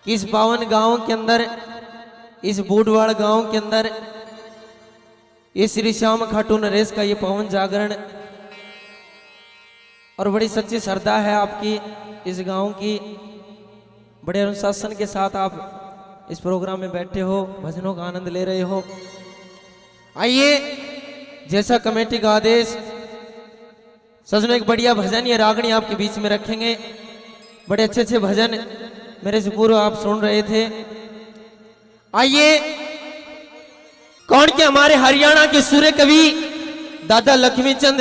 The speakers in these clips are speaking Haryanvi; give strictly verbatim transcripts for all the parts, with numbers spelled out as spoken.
कि इस पावन गांव के अंदर, इस बूढ़वाल गांव के अंदर, ये श्री श्याम खाटू नरेश का ये पावन जागरण और बड़ी सच्ची श्रद्धा है आपकी इस गांव की। बड़े अनुशासन के साथ आप इस प्रोग्राम में बैठे हो, भजनों का आनंद ले रहे हो। आइए, जैसा कमेटी का आदेश, सजनों, एक बढ़िया भजन या रागणी आपके बीच में रखेंगे। बड़े अच्छे अच्छे भजन मेरे से पूर्व आप सुन रहे थे। आइए, कौन के हमारे हरियाणा के सूर्य कवि दादा लक्ष्मी चंद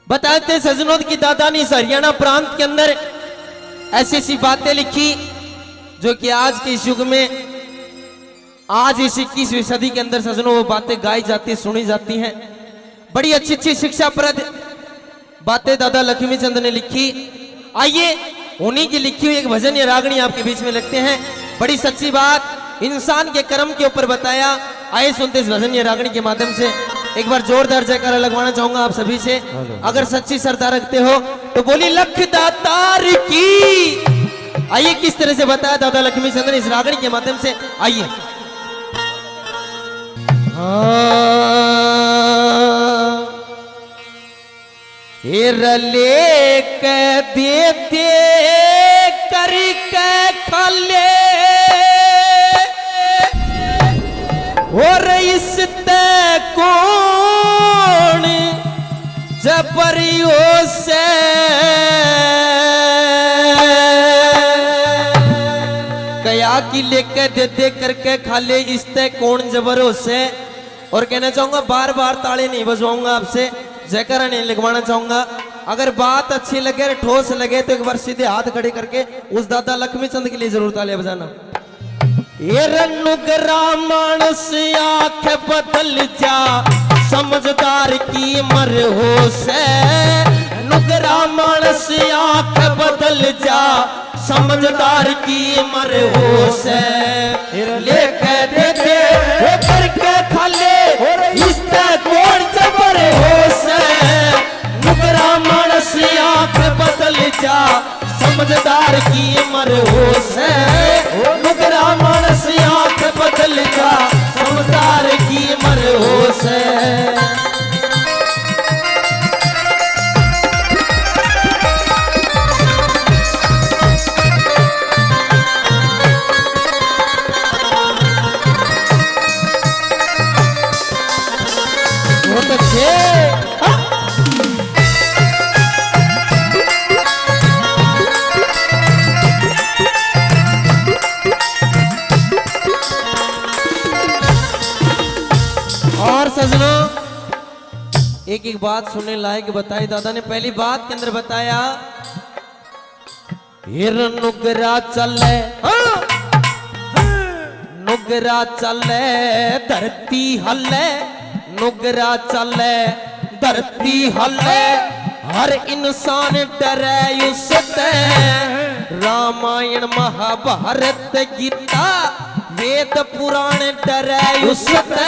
बताते हैं सजनों कि दादा ने इस हरियाणा प्रांत के अंदर ऐसी ऐसी बातें लिखी जो कि आज के इस युग में, आज इस इक्कीसवीं सदी के अंदर सजनों वो बातें गाई जाती, सुनी जाती हैं। बड़ी अच्छी अच्छी शिक्षाप्रद बातें दादा लक्ष्मी चंद ने लिखी। आइए, उन्हीं की लिखी हुई एक भजन या रागणी आपके बीच में रखते हैं। बड़ी सच्ची बात इंसान के कर्म के ऊपर बताया। आइए, सुनते इस भजन या रागणी के माध्यम से। एक बार जोरदार जयकारा लगवाना चाहूंगा आप सभी से। हेलो। अगर सच्ची श्रद्धा रखते हो तो बोली लख दातार की। आइए, किस तरह से बताया दादा लक्ष्मी चंद ने इस रागणी के माध्यम से। आइए। हाँ। हेर लेके देते करके खाले, और इसते कौन जबर हो से? कया कि लेके देते करके खाले, इसते कौन जबर हो से? और कहना चाहूंगा, बार बार ताली नहीं बजवाऊंगा आपसे, जयकारा नहीं लगवाना चाहूंगा। अगर बात अच्छी लगे, ठोस लगे, तो एक बार सीधे हाथ खड़े करके उस दादा लक्ष्मी चंद के लिए जरूर तालियां बजाना। ये नुगरा मानस आंख बदल जा, समझदार की मर हो से। नुगरा मानस आंख बदल जा, समझदार की मर हो से। लेके देते वो करके खाले, इसते कौन जबर हो से? नुगरा मानस आंख बदल जा, समझदार की मर हो से। नुगरा मानस आंख बदल जा, समझदार की मर हो से। बहुत अच्छे। और सजनों, एक एक बात सुनने लायक बताई। दादा ने पहली बात के अंदर बताया, हिर नुगरा चले, हाँ। नुगरा चले धरती हले, नुगरा चले धरती हले, हर इंसान डरे उसते। रामायण महाभारत गीता वेद पुराण डरे उसते।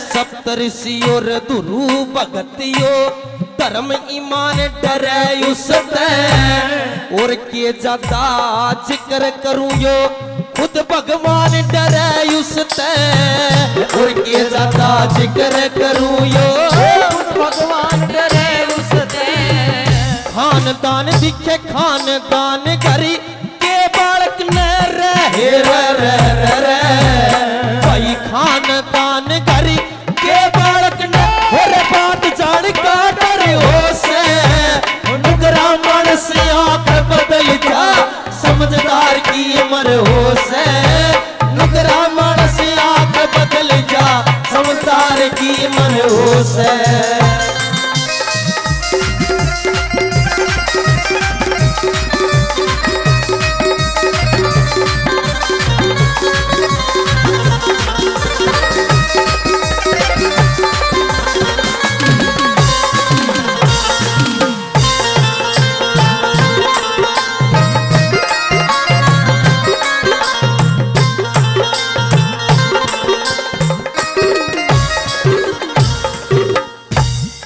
सप्तऋषि और धुरु भगत यो, धर्म ईमान डरे उसते। और के ज्यादा जिक्र करूं यो, खुद भगवान डरे उसते। और के ज्यादा जिक्र करूं यो, खुद भगवान डरे उसते। खानदान दिखे खानदान करी, के बालक न रहे रे रे रे रे। भाई खानदान घर के बालक न, और बात जान का डर हो से। नुगरा मानस आंख बदल जा, समझदार की मर हो से। नुगरा मानस आंख बदल जा, समझदार की मर हो से।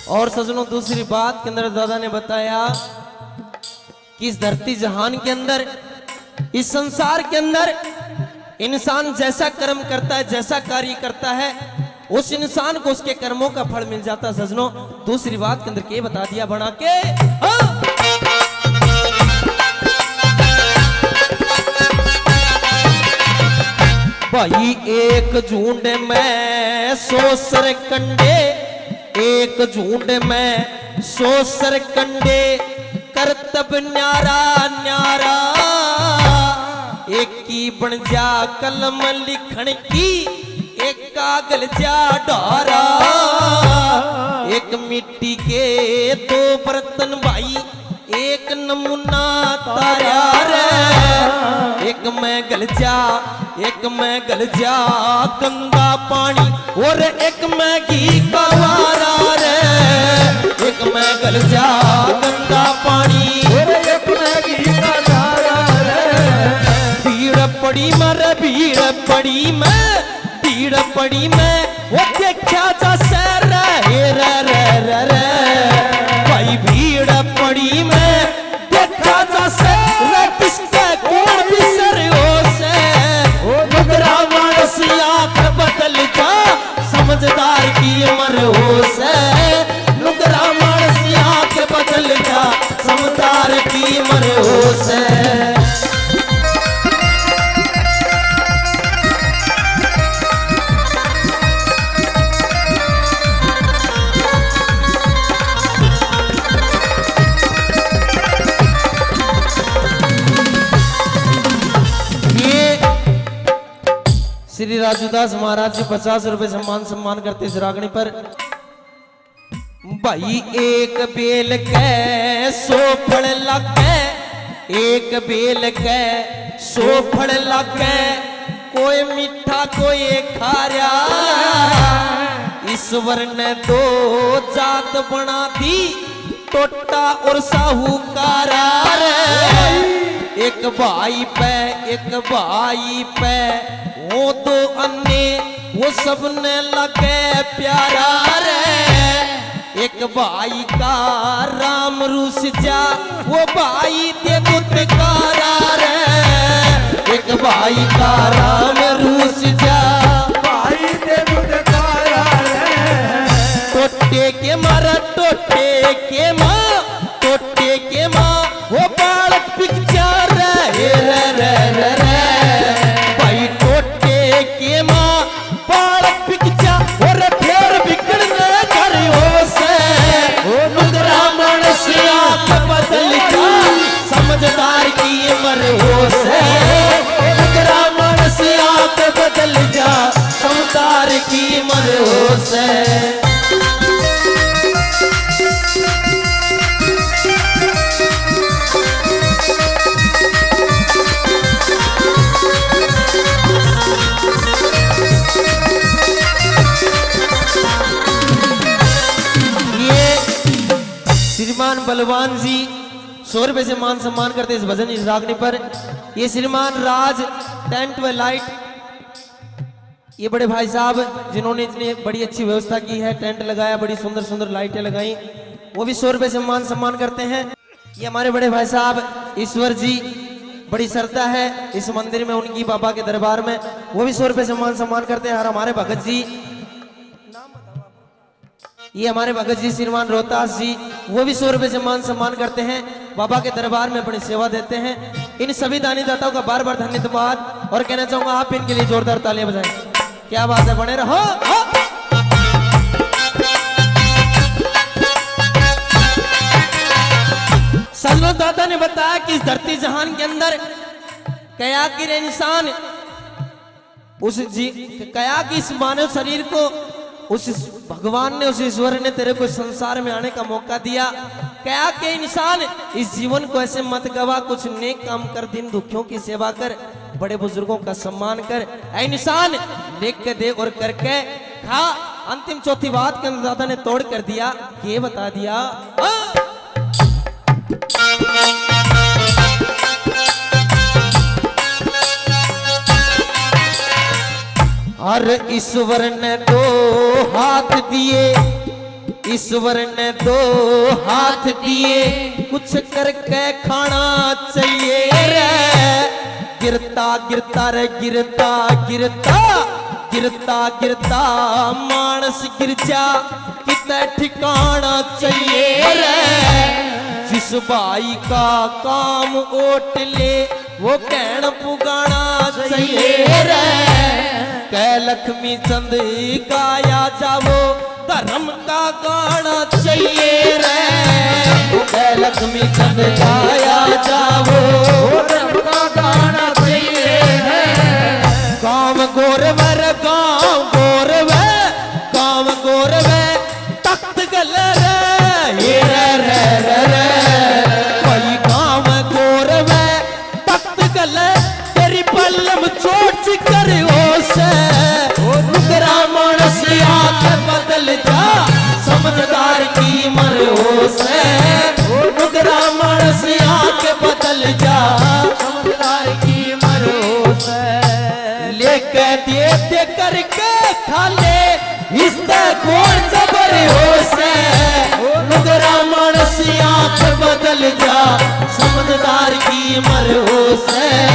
और सजनों, दूसरी बात के अंदर दादा ने बताया कि इस धरती जहान के अंदर इस संसार के अंदर इंसान जैसा कर्म करता है, जैसा कार्य करता है, उस इंसान को उसके कर्मों का फल मिल जाता है। सजनों, दूसरी बात के अंदर के बता दिया बना के, हाँ। भाई, एक झुंड में सौ सरकंडे, एक झुंड में सौ सरकंडे, करतब न्यारा न्यारा। एक की बन जा कलम लिखण की, एक कागल जा ढारा। एक मिट्टी के दो बर्तन भाई, एक नमूना तारा रे। एक में गल जा, एक में गल जा गंदा पानी, और एक में घी का वारा रे। एक में गल जा गंदा पानी, और एक में घी का वारा रे। भीड़ पड़ी में रे, भीड़ पड़ी में, भीड़ पड़ी में, वो देखा जा सै रे, रे, रे, रे, रे। भाई, भीड़ पड़ी में देखा जा सै रे, किसके कौन बिसर हो सै। ओ नुकरा मानस, आंख बदल जा, समझदार की उम्र हो सै। नुकरा मानस, आंख बदल जा, समझदार की उम्र हो सै। ये श्री राजूदास महाराज जी पचास रुपए सम्मान, सम्मान करते इस रागणी पर। भाई, एक बेल के सौ फल लागे, एक बेल के सौ फल लागे, कोई मीठा कोई खारा। ईश्वर ने दो जात बना दी, टोटा और साहूकारा रे। एक भाई पे, एक भाई पे, वो दो अन्ने, वो सबने लगे प्यारा रे। एक भाई का राम रूस जा, वो भाई दे दुत्कारा रे। एक भाई का राम रूस जा, भाई दे दुत्कारा रे। टोटे के मारा, टोटे के माँ, टोटे के माँ, वो बालक पिक्चर रे, रे, रे, रे, रे। भाई टोटे के माँ, बालक पिक्चर, और फेर बिगड़ने घर हो सै। ओ नुकरा मानस, आंख बदल जा, समझदार की उम्र हो सै। ओ नुकरा मानस, आंख बदल जा, समझदार की उम्र हो सै। ये श्रीमान बलवान जी सौ रुपए से मान सम्मान करते इस भजन इस रागनी पर। ये श्रीमान राज टेंट व लाइट, ये बड़े भाई साहब जिन्होंने इतनी बड़ी अच्छी व्यवस्था की है, टेंट लगाया, बड़ी सुंदर सुंदर लाइटें लगाई, वो भी सौ रुपए से मान सम्मान करते हैं। ये हमारे बड़े भाई साहब ईश्वर जी, बड़ी श्रद्धा है इस मंदिर में उनकी, बाबा के दरबार में, वो भी सौ रुपए से मान सम्मान करते हैं। और हमारे भगत जी, ये हमारे भगत जी श्रीमान रोहतास जी, वो भी सौ रुपए से मान सम्मान करते हैं, बाबा के दरबार में अपनी सेवा देते हैं। इन सभी दानी दाताओं का बार बार धन्यवाद और कहना चाहूंगा आप इनके लिए जोरदार तालियां बजाएं। क्या बात है, बने रहो। सजनों, दाता ने बताया कि इस धरती जहान के अंदर कया कि इंसान उस जी-, कया कि इस मानव शरीर को उस भगवान ने, उस ईश्वर ने तेरे को संसार में आने का मौका दिया। कया कि इंसान, इस जीवन को ऐसे मत गवा, कुछ नेक काम कर, दीन दुखियों की सेवा कर, बड़े बुजुर्गों का सम्मान कर। ऐ इंसान, लिख के दे और करके खा। अंतिम चौथी बात के अंदर दादा ने तोड़ कर दिया, ये बता दिया। हाँ। और ईश्वर ने दो हाथ दिए, ईश्वर ने दो हाथ दिए, कुछ करके खाना चाहिए रे। गिरता गिरता रे, गिरता गिरता, गिरता गिरता मानस गिर जा, किते ठिकाना चाहिए रे। जिस भाई का काम ओट ले, वो कहण पुगाना चाहिए रे। कह लक्ष्मी चंद गाया जावो, धर्म का गाना चाहिए रे। कह लक्ष्मी चंद गाया जावो, धर्म का गाना चाहिए रे। गांव गौरव रे, गांव गौरव, गांव गौरव, तख्त गल रे, ये रे, रे, रे, रे। भाई गांव गौरव, तख्त गल, तेरी पलम चोट चिकर हो से। नुकरा मानस आके बदल जा, समझदार की मर हो से। नुकरा मानस आके बदल जा, समझदार की मर हो से। लेके दे दे करके खाले, इसका कौन जबर हो से। नुकरा मानस आंख बदल जा, समझदार की मर हो से।